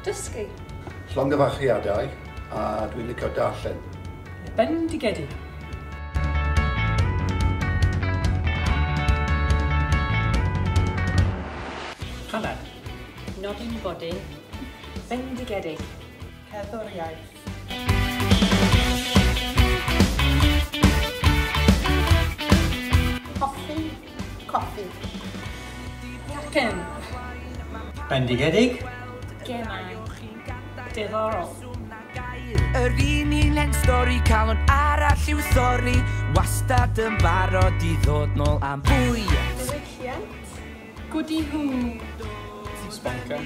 Dysgu. Llongyfarchiadau, a dwi'n licio darllen. Bendigedig. Hanner. Nodyn bodyn. Bendigedig. Cerddoriaeth. Hoffi. Coffi. Cacen. Bendigedig. Gemau. Diddorol. Yr un hen stori, calon arall i'w thorri, wastad yn barod i ddod nôl am fwy. Diwylliant. Gwdihŵ. Sbonca.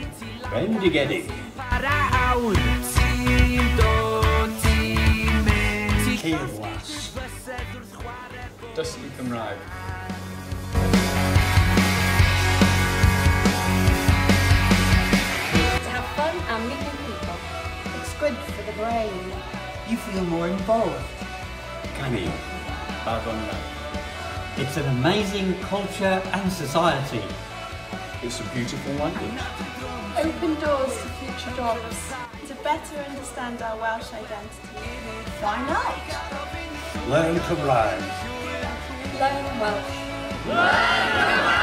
Bendigedig. Para awr. Ti'n dod, ti'n mynd. Teirlas. Dysgu Cymraeg. To have fun and meet new people. It's good for the brain. You feel more involved. Canu. Barddoniaeth. It's an amazing culture and society. It's a beautiful language. Open doors to future jobs. To better understand our Welsh identity. Why not? Learn Cymraeg. Learn Welsh. Learn Cymraeg!